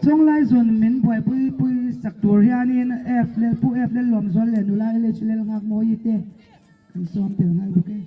Chawnglaizawn min buaipui pui sak tur hianin F lel Pu F Lellawmzual leh nula LH Lelnghakmawii te kan sawm tel nghal bawk e.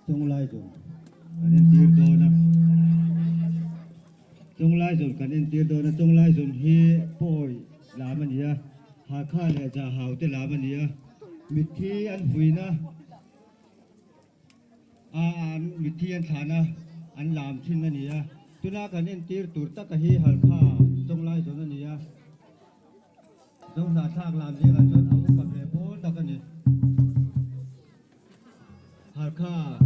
Chunglai zawn kan entir dawn a, chunglai zawn kan entir dawn a, chunglai zawn hi pawi lam a ni a, Hakha leh Zahau te lam a ni a, mitthi an vuina a an mitthi an thlana an lam thin a ni a, tuna kan entir tur taka hi Halkha chunglai zawn a ni a. Zohna thlak lam zingah chuan a upa ve pawl tak a ni. Halkha.